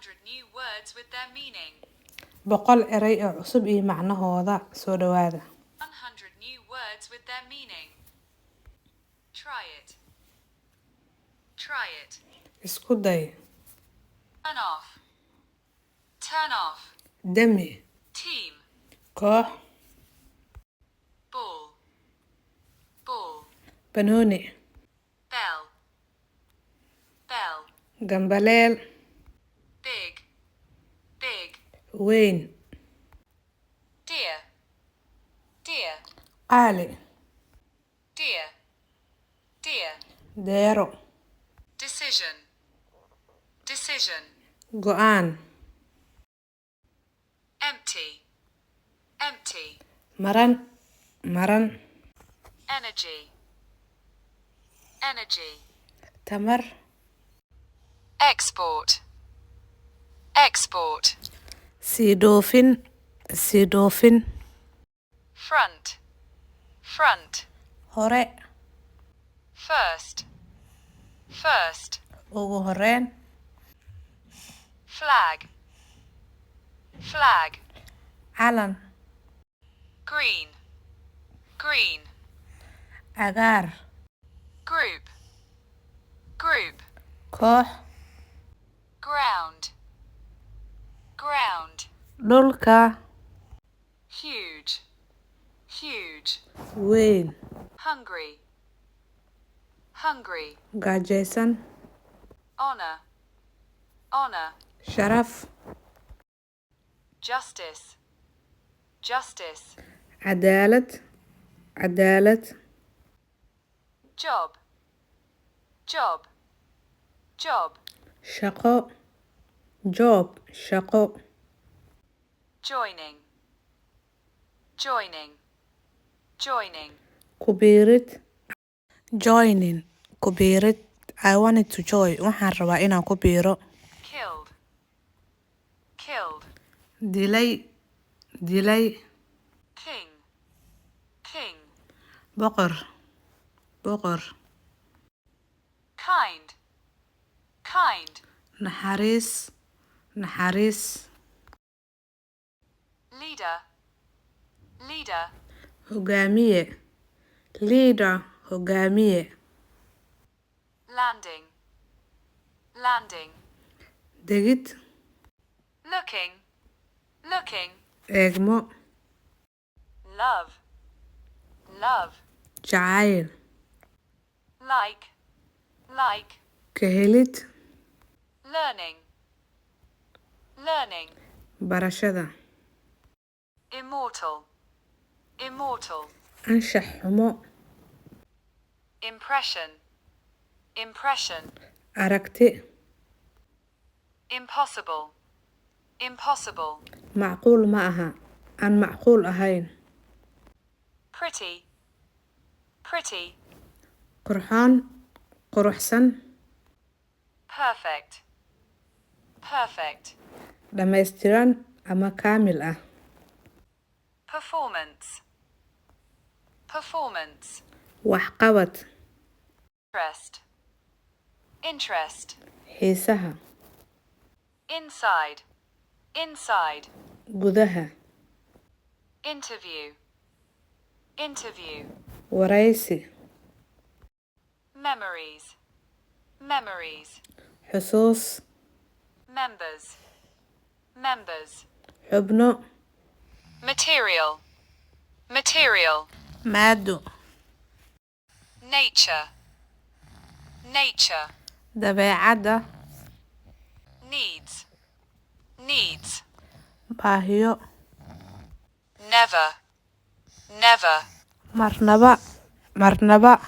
100 new words with their meaning. 100 eray oo cusub iyo macnahooda. Soo dhawaada. 100 new words with their meaning. Try it. Try it. Isku day. Turn off. Turn off. Dami. Team. Koox. Ball. Ball. Banooni. Bell. Bell. Gambaleel. Big. Big. Weyn. Dear. Dear. Qaali. Dear. Dear. Deero. Decision. Decision. Go'aan. Empty. Empty. Maran, maran. Energy. Energy. Tamar. Export. Export. Sii dhoofin, sii dhoofin. Front. Front. Hore. First. First. Ugu horreyn. Flag. Flag. Calan. Green. Green. Cagaar. Group. Group. Koox. Ground. Ground. Dhulka. Huge. Huge. Weyn. Hungry. Hungry. Gaajaysan. Honor. Honor. Sharaf. Justice. Justice. Cadaalad, cadaalad. Job. Job. Job. Shaqo, job, shaqo. Joining. Joining. Joining. Ku biirid. Joining, ku biirid. I wanted to join, waxaan rabaa inaan ku biiro. Killed. Killed. Dilay, dilay. King. King. Boqor, boqor. Kind. Kind. Naxariis, naxariis. Leader. Leader. Hogaamiye. Leader, hogaamiye. Landing. Landing. Degid. Looking. Looking. Eegmo. Love. Love. Jacayl. Like. Like. Ka helid. Learning. Learning. Barashada. Immortal. Immortal. Anshax xumo. Impression. Impression. Aragti. Impossible. Impossible. Macquul ma aha, aan macquul ahayn. Pretty. Pretty. Qurxoon, quruxsan. Perfect. Perfect. Dhammaystiran ama kaamil ah. Performance. Performance. Waxqabad. Interest. Interest. Xiisaha. Inside. Inside. Gudaha. Interview. Interview. Waraysi. Memories. Memories. Xusuus. Members. Members. Xubno. Material. Material. Maado. Nature. Nature. Dabeecadda. Needs. Needs. Baahiyo. Never. Never. Marnaba, marnaba.